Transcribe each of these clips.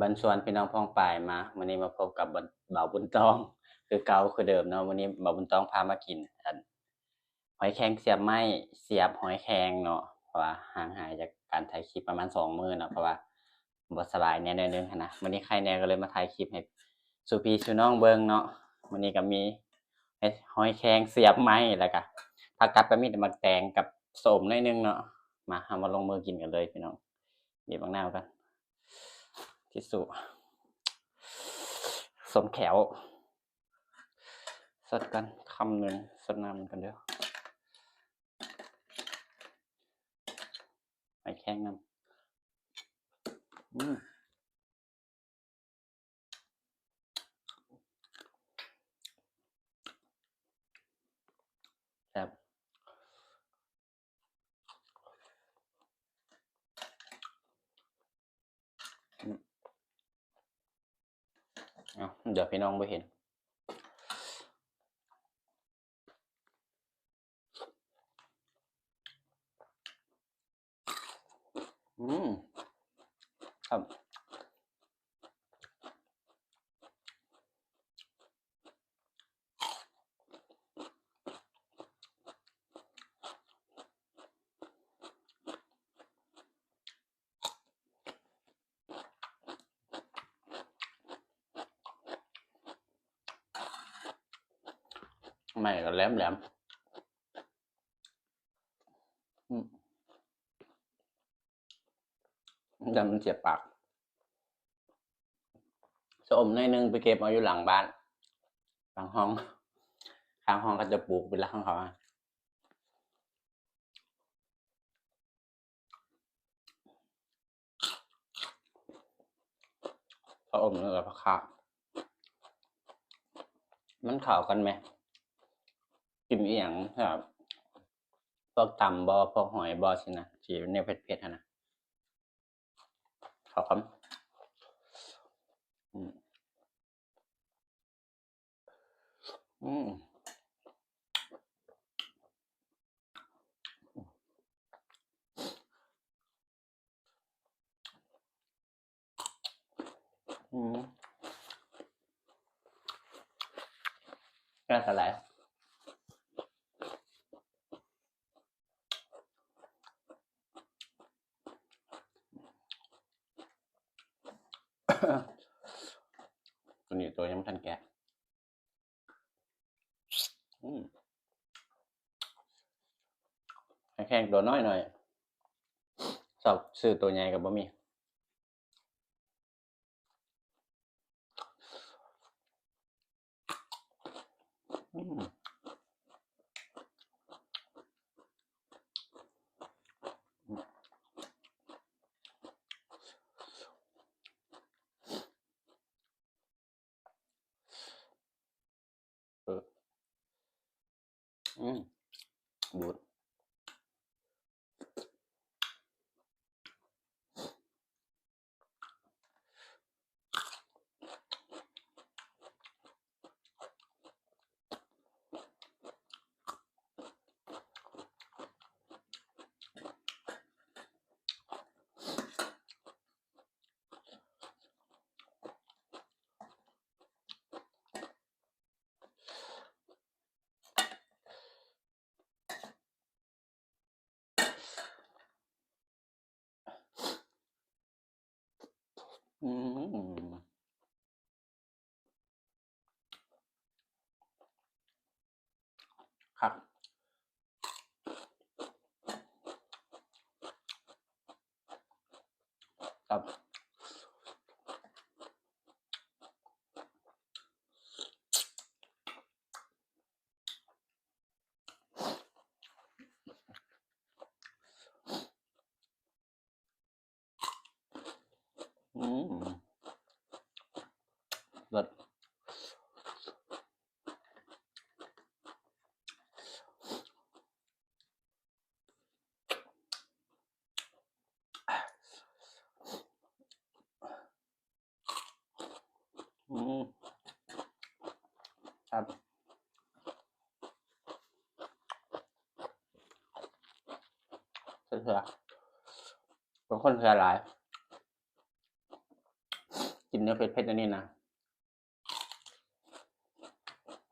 ບັນຊວນພີ່ນ້ອງປ້ອງປາຍມາ, ມື້ນີ້ມາພົບກັບ ບ່າວບຸນຕອງ ຄືເກົ່າຄືເດີມເນາະ. ມື້ນີ້ບ່າວບຸນຕອງພາມາກິນ ອັນ ຫອຍແຄງສຽບໄມ້, ສຽບຫອຍແຄງເນາະ, ເພາະວ່າຫ່າງຫາຍຈາກການຖ່າຍຄລິບປະມານສອງມື້ເນາະ, ເພາະວ່າບໍ່ສະບາຍແດ່ໜ້ອຍໜຶ່ງຫັ້ນນະ. ມື້ນີ້ໄຂ້ແນ່ກໍເລີຍມາຖ່າຍຄລິບໃຫ້ສູ່ພີ່ສູ່ນ້ອງເບິ່ງເນາະ. ມື້ນີ້ກໍມີຫອຍແຄງສຽບໄມ້ ແລ້ວກໍຜັກກາດປາໝິດ ໝາກແຕງກັບສົ້ມໜ້ອຍໜຶ່ງເນາະ. ມາ ເຮົາມາລົງມືກິນກັນເລີຍພີ່ນ້ອງ. ບີບບັກນາວກ່ອນ, ທິດຊູ້ ສົມແຂ້ວ. ສົດກ່ອນຄຳໜຶ່ງ, ສົດນ້ຳມັນກ່ອນເດີ້. ຫອຍແຄງນຳ. ອືມ ແຊບ. ເອົ້າ ດຽວພີ່ນ້ອງບໍ່ເຫັນ. ອືມ ຄັບ. ໄມ້ກໍແຫຼມໆ. ອືມ ຢ້ານມັນສຽບປາກ. ຊະອົມໜ້ອຍໜຶ່ງໄປເກັບເອົາຢູ່ຫຼັງບ້ານ ຫຼັງຫ້ອງ, ຂ້າງຫ້ອງເຂົາຈະປູກເປັນຫຼັກຂອງເຂົາ. ຊະອົມ ແລ້ວກໍຜັກຄາດ ມັນເຂົ້າກັນແມ. ກິນອີ່ຫຍັງ ແບບ ພວກຕຳບໍ ພວກຫອຍບໍ ຊີ້ນະ ທີ່ແນວເຜັດໆຫັ້ນນະ ເຂົ້າກັນ. ອືມ ອືມ ອືມ ແຊບຫຼາຍ. ຕົວນີ້ຕົວຍັງບໍ່ທັນແກະ. ອືມ ໃຫ້ແຄງຕົວນ້ອຍໆ ຊອກຊື້ຕົວໃຫຍ່ກໍບໍ່ມີ. ອືມ ເອີ ອືມ ດູດ. ອືມ ຄັກ ຄັບ. ອືມ ເລີດ. ອືມ ຄັບ ເຊື່ອ ເປັນຄົນເຊື່ອຫຼາຍ. ກິນແນວເຜັດໆ ແນວນີ້ນະ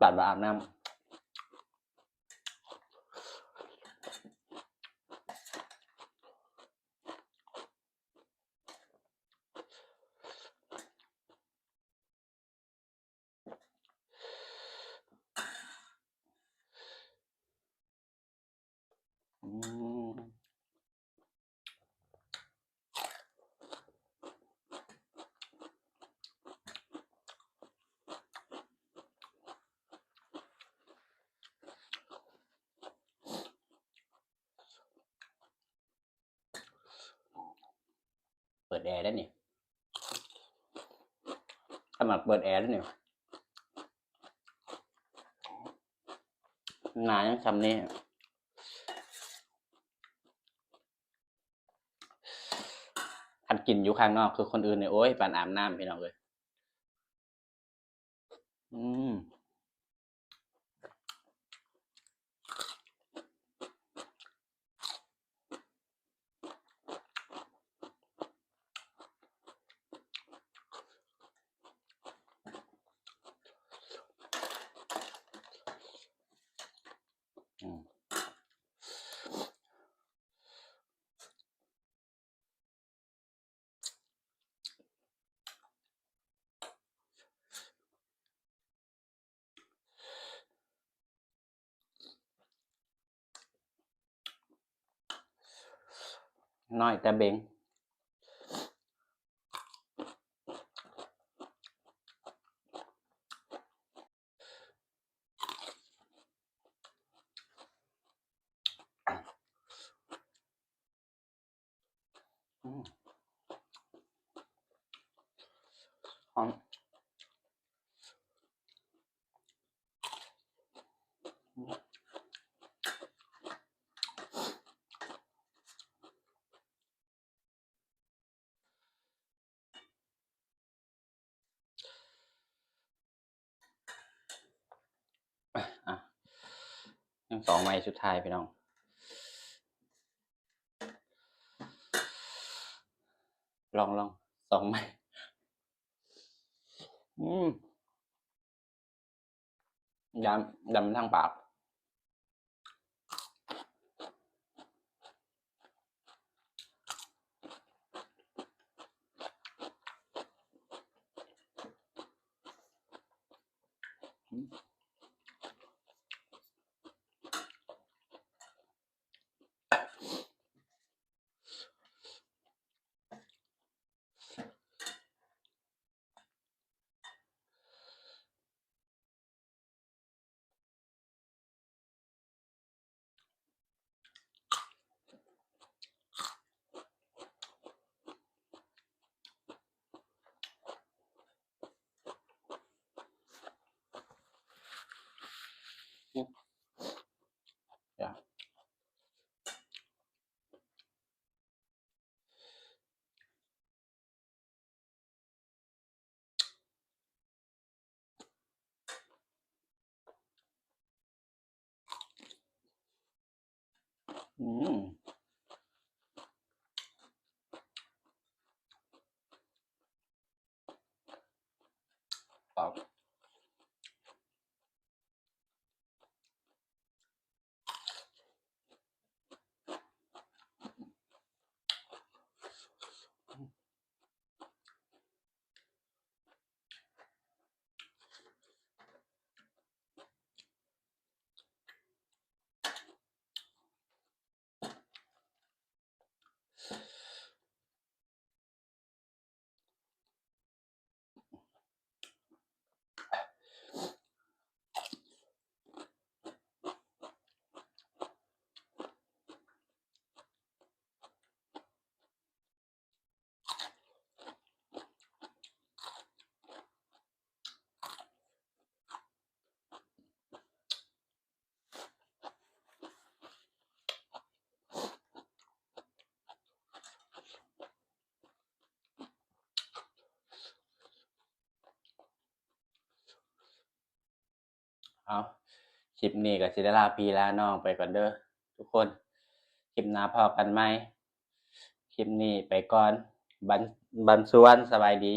ປານວ່າອາບນ້ຳ. ອືມ ເປີດແອໄດ້ນີ້ ຂະໜາດເປີດແອໄດ້ນີ້ ໜ້າຍັງຊ່ຳນີ້. ຄັນກິນຢູ່ຂ້າງນອກຄືຄົນອື່ນນີ້ ໂອ້ຍ ປານອາບນ້ຳ ພີ່ນ້ອງເອີຍ. ອືມ ອືມ. ນ້ອຍແຕ່ເບັງ. ອືມ ຫອມ. ອ່ະ ຍັງສອງໄມ້ສຸດທ້າຍພີ່ນ້ອງ ລອງ ລອງ ສອງໄມ້. ອືມ ດຳ ດຳທາງປາກ. ອືມ ປາກ. ເອົາ ຄລິບນີ້ກໍຊິໄດ້ລາພີ່ລານ້ອງໄປກ່ອນເດີທຸກຄົນ ຄລິບໜ້າພໍ້ກັນໃໝ່ ຄລິບນີ້ໄປກ່ອນ ບັນ ບັນຊວນ ສະບາຍດີ.